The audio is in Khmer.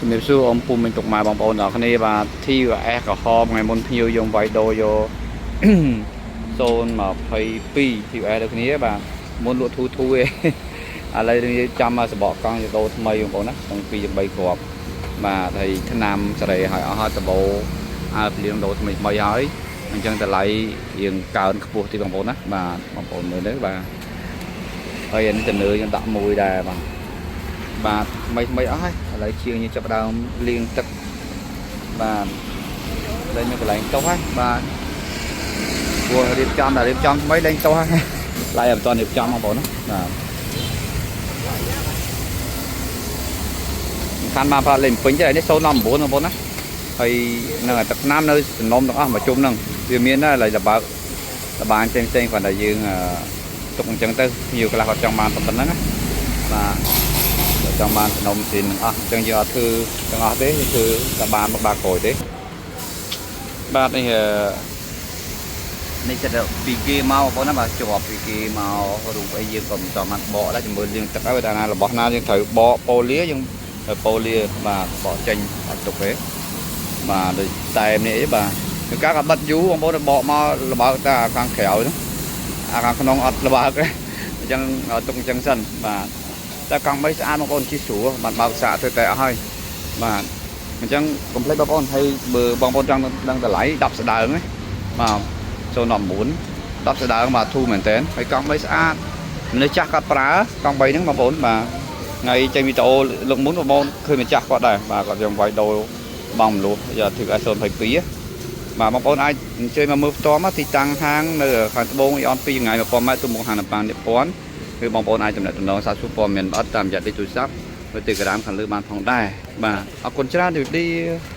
ជំរាបសួរអ៊ំពូមីងពុកម៉ែបងប្អូនទាំងអស់គ្នាបាទ TVS ក្រហមថ្ងៃមុនភ្ញៀវយើងវាយដូរយក 022 TVS ដូចគ្នាបាទមុនលក់ធូធូឯង ឥឡូវនេះចាំមកសបកកង់យកដូរថ្មីបងប្អូនណាទាំង2ទាំង3គ្រាប់បាទហើយឆ្នាំសេរីឲ្យអស់ហើយដបោអើភ្លៀងដូរថ្មីថ្មីហើយអញ្ចឹងតម្លៃរៀងកើនខ្ពស់ទីបងប្អូនណាបាទបងប្អូនមើលទៅបាទហើយអានេះទៅលើយើងដាក់មួយដែរបាទបាទថ្មីថ្មីអស់ហើយឥឡូវជាងយើងចាប់ផ្ដើមលាងទឹកបាទលែងនៅកន្លែងតុហើយបាទព្រោះរៀបចំតែរៀបចំថ្មីលែងតុហើយឡៃអត់ទាន់រៀបចំបងប្អូនណាបាទ សំខាន់បានផ្លាត់លេខពេញទេនេះ019បងប្អូនណាហើយនឹងទឹកថ្នាំនៅសំណុំទាំងអស់មួយជុំហ្នឹងវាមានដែរឡើយលបើកលបាញផ្សេងផ្សេងគ្រាន់តែយើងទុកអញ្ចឹងទៅភ្ញៀវខ្លះគាត់ចង់បានប៉ុណ្្នឹងណាបាទគាត់ចង់បានសំណុំស៊ីនទាំងអស់អញ្ចឹងយើងអត់ធ្វើទាំងអស់ទេយើងធ្វើតែបានមកបាក្រោយទេបាទនេះនេះចិត្តពីគេមកបងប្អូនណាបាទជាប់ពីគេមករូបអីយើងក៏មិនតបានបកដែរជាមួយលាងទឹកហើយតែណារបស់ណាយើងត្រូវបកប៉ូលាយើង ទៅប៉ូលាបាទបកចេញអត់ទុកទេបាទដូចតែមនេះអីបាទជួនកាលក៏បិទយូរបងប្អូនបកមកលបើកតែអាខាងក្រៅហ្នឹងអាខាងក្នុងអត់លបើកទេអញ្ចឹងទុកអញ្ចឹងសិនបាទតែកង់បីស្អាតបងប្អូនជិះស្រួលបានបើកសាកធ្វើតែអស់ហើយបាទអញ្ចឹងកុំភ្លេចបងប្អូនហើយបើបងប្អូនចង់ដឹងតម្លៃ10ស្ដើងណាបាទ019 10ស្ដើងបាទធូរមែនតើហើយកង់បីស្អាតមនុស្សចាស់គាត់ប្រើកង់បីហ្នឹងបងប្អូនបាទ ថ្ងៃចេញវីដេអូលើកមុនបងប្អូនឃើញម្ចាស់គាត់ដែរបាទគាត់យកវាយដូរបងមលុះយក TVS 022បាទបងប្អូនអាចអញ្ជើញមកមើលផ្ទាល់មកទីតាំងហាងនៅខាងត្បូងអ៊ីអន2ថ្ងៃ1000ម៉ែត្រទូមុខហាងប៉ាងនិពន្ធគឺបងប្អូនអាចទំនាក់ទំនងសាកសួរព័ត៌មានល្អិតតាមរយៈលេខទូរស័ព្ទឬ Telegram ខាងលើបានផងដែរបាទអរគុណច្រើនជម្រាបលា។